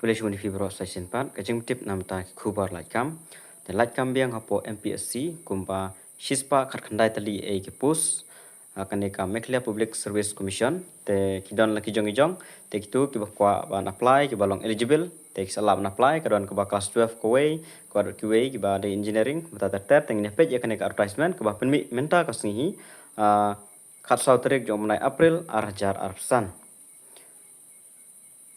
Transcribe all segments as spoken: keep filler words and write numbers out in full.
Khublei shibun ïa phi baroh sa shisien pat, ka jingtip namar ki khubor lait kam. Te lait kam biang hapoh M P S C kumba shispah khatkhyndai tylli ïa ki post ha kane ka Meghalaya Public Service Commission. Te ki don la ki jong ki jong, te kito kiba kwah ban apply, kiba long eligible, te ki sa lah ban apply. Ka don kaba class twelve kawei, ka don kiwei kiba dei engineering, bad ter ter. Te ngin ïa peit ïa kane ka advertisement kaba pynmih mynta ka sngi hi, ah, khatsaw tarik jong u bnai April ar hajar arphew san.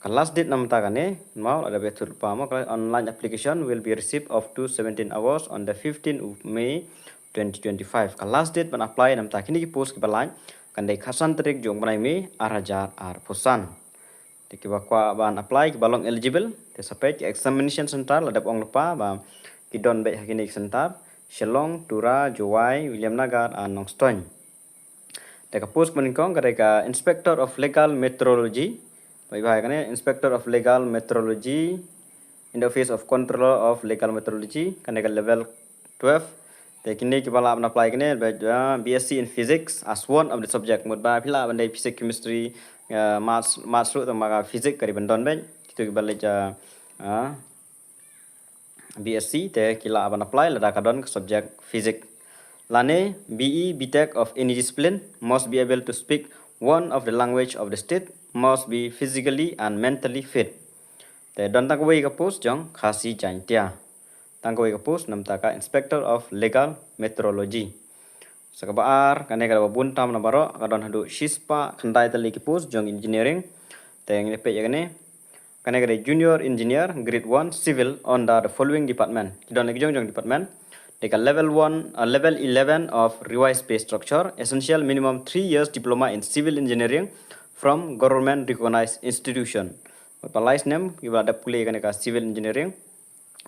Ka last date namar kane, mo, lada phi thut lypa mo, ka online application will be received up to seventeen hours on the fifteenth of May twenty twenty-five. Ka last date ban apply namar kine ki post kiba lait, kan dei khatsan tarik jong u bnai May ar hajar arphew san. Te kiba kwah ban apply, kiba long eligible, te sa peit ki examination center, la dep ong lypa ba ki don beit ha kine ki center: Shillong, Tura, Jowai, Williamnagar and Nongstoiñ. Te ka post ba nyngkong ka dei ka Inspector of Legal Metrology. Bad bad kane, Inspector of Legal Metrology in the Office of Controller of Legal Metrology, kane ka level twelve. Te kine kiba lah ban apply kine, bad, ah, B S C in Physics as one of the subject. Mut ba phi lah ban dei Physics, Chemistry, ah, Maths, Maths ruh, tang ba ka Physics ka dei ban don beit. Kito kiba leh, ah, ah, B S C te ki lah ban apply lada ka don ka subject Physics. Lane B E, B Tech of any discipline, must be able to speak one of the language of the state, must be physically and mentally fit. Te don tang kawei ka post jong Khasi Jaintia. Tang kawei ka post namar ka Inspector of Legal Metrology. Sa kaba ar, kane ka dei kaba bun tam na baroh, ka don haduh shispah khyndai tylli ki post jong engineering. Te ngin ïa peit ïa kane. Kane ka dei Junior Engineer, Grade one, Civil, under the following department. Ki don la ki jong jong department. Dei ka level one, uh, level eleven of revised pay structure, essential minimum three years diploma in civil engineering from government recognized institution. Bad lai snem kiba la dep pule kane ka civil engineering,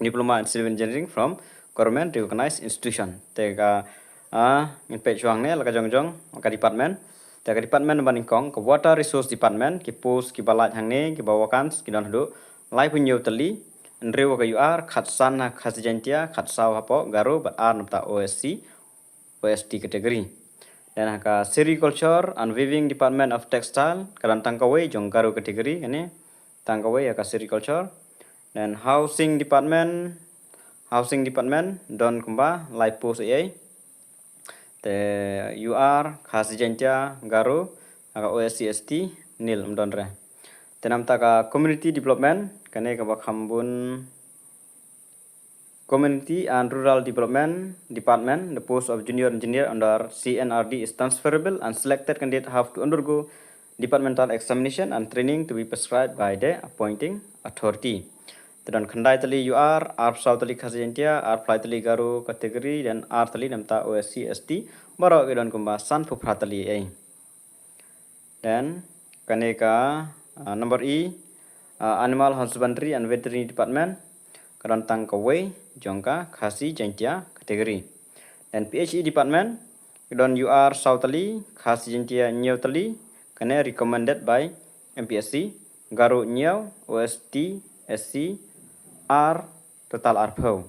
diploma in civil engineering from government recognized institution. Te ka, ah, ngin peit shuwa hangne la ka jong jong ka department. Te ka department ba nyngkong, ka Water Resource Department, ki post kiba lait hangne, kiba vacant, ki don haduh laiphew hynñiew tylli. Hynriew ha ka U R, khatsan ha Khasi Jaintia, khatsaw hapoh Garo, bad ar namar O S C, O S T category. Then ha ka Sericulture and Weaving Department of Textile, ka don tang kawei jong Garo category, kane tang kawei ha ka Sericulture. Then Housing Department, Housing Department don kumba lai post ei ei. Te U R, Khasi Jaintia, Garo, ha ka O S C S T nil, ym don re. Te namar ka Community Development, kane kaba kham bun. Community and Rural Development Department, the post of Junior Engineer under C N R D is transferable and selected candidate have to undergo departmental examination and training to be prescribed by the appointing authority. Te don khyndai tylli U R, arphew saw tylli Khasi Jaintia, arphew lai tylli Garo category, then ar tylli namar O S C S T, baroh ki don kumba sanphew phra tylli ei. Then kane ka, ah, number E, ah, Animal Husbandry and Veterinary Department, ka don tang kawei jong ka Khasi Jaintia category. Then P H E Department, ka don U R saw tylli, Khasi Jaintia hynñiew tylli, kane recommended by M P S C, Garo hynñiew, O S T S C ar, total arphew.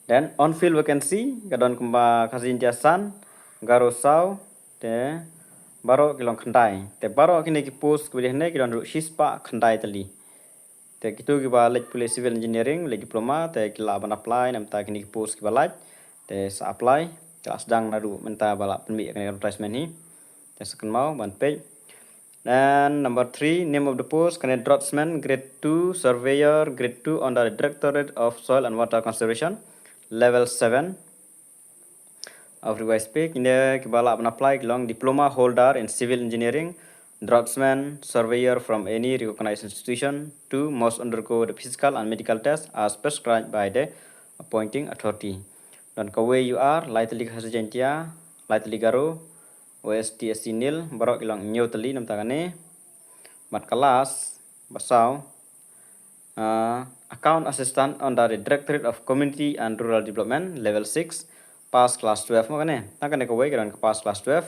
Then unfilled vacancy, ka don kumba Khasi Jaintia san, Garo saw, te baroh ki long khyndai. Te baroh kine ki post kiba dei hangne ki don haduh shispah khyndai tylli. Te kito kiba leit pule civil engineering, leit diploma, te ki lah ban apply namar kine ki post kiba lait. Te sa apply, ki la sdang naduh mynta ba la pynmih kane ka advertisement hi. Te sa kynmaw ban peit. Then number three, name of the post, kane draughtsman grade two, surveyor grade two under the Directorate of Soil and Water Conservation, level seven of revised pay. Kine kiba lah ban apply ki long diploma holder in civil engineering, draughtsman, surveyor from any recognized institution, two must undergo the physical and medical test as prescribed by the appointing authority. Don kawei U R, lai tylli Khasi Jaintia, lai tylli Garo, O S T S C nil, baroh ki long hynñiew tylli namar kane. Bad ka last, ba saw, ah, account assistant under the Directorate of Community and Rural Development, level six, pass class twelve mo kane. Tang kane kawei ka don ka pass class twelve,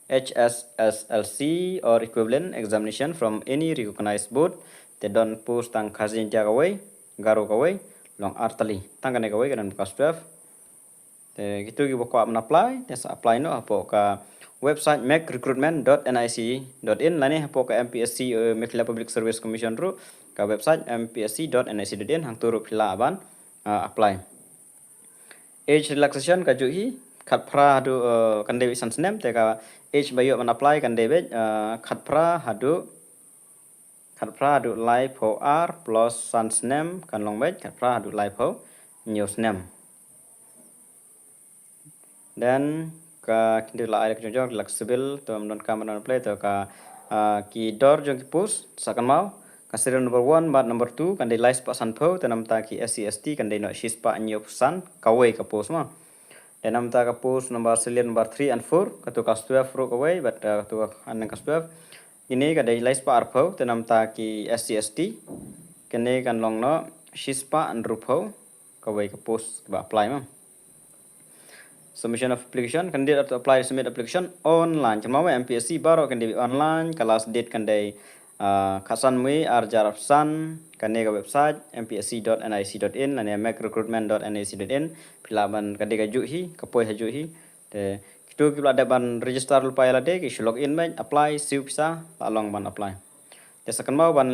H S S L C or equivalent examination from any recognized board. Te don post tang Khasi Jaintia kawei, Garo kawei, long ar tylli. Tang kane kawei ka don pass twelve. Te kito kiba kwah ban apply, te sa apply noh hapoh ka website meg recruitment dot N I C dot in lane hapoh ka M P S C, eh, Meghalaya Public Service Commission ruh, ka website M P S C dot N I C dot in, hangto ruh phi lah ban, ah, apply. Age relaxation ka juh hi, khatphra haduh, eh, kan dei beit san snem, te ka age ba ïoh ban apply kan dei beit, eh, khatphra haduh, khatphra haduh laiphew ar plus san snem kan long beit khatphra haduh laiphew hynñiew snem. Then ka khyndiat la ai la ka jong jong la ka civil, to ym donkam ban apply, to ka, ah, ki dor jong ki post sa kynmaw, ka serial number one bad number two kan dei lai spah sanphew, te namta ki S C S T kan dei noh shi spah hynñiew phew san kawei ka post mo. Te namta ka post number, serial number three and four, kato ka twelve ruh kawei, bad, ah, kato ka hynnin ka twelve. Kine ka dei lai spah arphew, te namta ki S C S T kine kan long noh shi spah hynriewphew kawei ka post ba apply mo. Submission of application, candidate to apply, submit application online. Kynmaw mo, M P S C baroh kan dei online, ka last date kan dei, ah, khatsan May arhajar arphew san, kane ka website M P S C dot N I C dot in lane make recruitment dot N I C dot in, phi lah ban, ka dei ka juh hi, ka poi ha juh hi. Te kito kiba la dep ban register lypa ïa lade, ki shu log in beit, apply, siew pisa, la long ban apply. Te sa kynmaw ban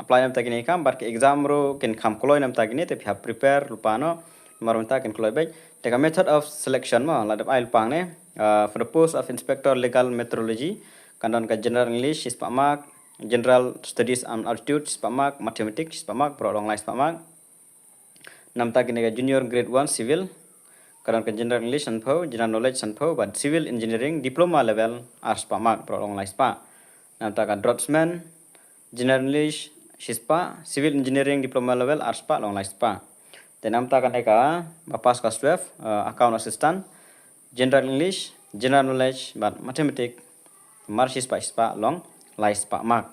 apply namta kine kam, bad ki exam ruh kin kham kloi namta kine, te phi hap prepare lypa noh, namar mynta kin kloi beit. Te ka method of selection mo, la dep ai lypa hangne, ah, for the post of Inspector Legal Metrology, kan don ka General English shi spah mark, General Studies and Aptitude shi spah mark, Mathematics shi spah mark, baroh long lai spah mark. Namta kine ka Junior Grade one Civil, ka don ka General English sanphew, General Knowledge sanphew, bad Civil Engineering Diploma Level ar spah mark, baroh long lai spah. Namta ka Draftsman, General English shi spah, Civil Engineering Diploma Level ar spah, long lai spah. Te namta kane kaba pass class twelve, eh, Account Assistant, General English, General Knowledge bad Mathematics, mar shi spah shi spah, long lai spah mark.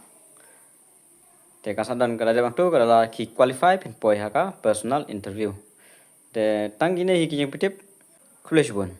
Te ka sa don, ka la dep hangto, ka la ki qualify phin poi ha ka personal interview. Te tang kine hi ki jingpyntip. Khublei shibun.